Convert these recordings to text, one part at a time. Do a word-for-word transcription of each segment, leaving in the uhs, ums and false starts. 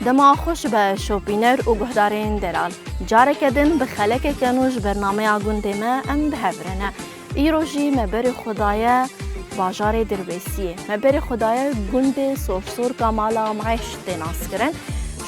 Dema xweş be şopîner û guhdarên delal. Careke din bi xelekeke nû ji bernameya gundê me em bi hev re ne. Îro jî me berê xwe daye bajarê Dirbêsiyê. Me berê xwe daye gundê Sorsorka Mala Meîş tê naskirin.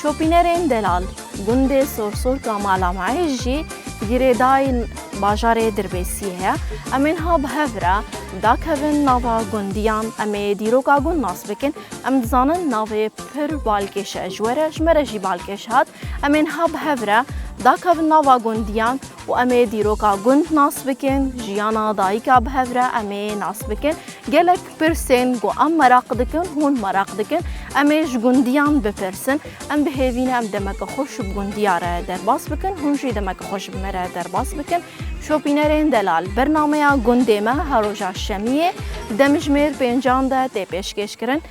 Şopînerên delal, gundê Sorsorka Mala Meîş jî girêdayî bajarê Dirbêsiyê ye. Em ê niha bi hev re dakevin nava gundiyan, em ê dîroka gund nas bikin. Em dizanin navê pir balkêş e, ji we re, ji me re jî balkêş hat. Em ê niha bi hev re dakevin nava gundiyan û em ê dîroka gund nas bikin, jiyana dayika bi hev re em ê nas bikin. Gelek pirsên ku em meraq dikin, hûn meraq dikin, em ê ji gundiyan bipirsin. Em bi hêvî ne em demeke xweş bi gundiya re derbas bikin, hûn jî demeke xweş bi me re derbas bikin. Şopînerên delal, bernameya gundê me her roja şemiyê demjimêr pêncan de tê pêşkêşkirin.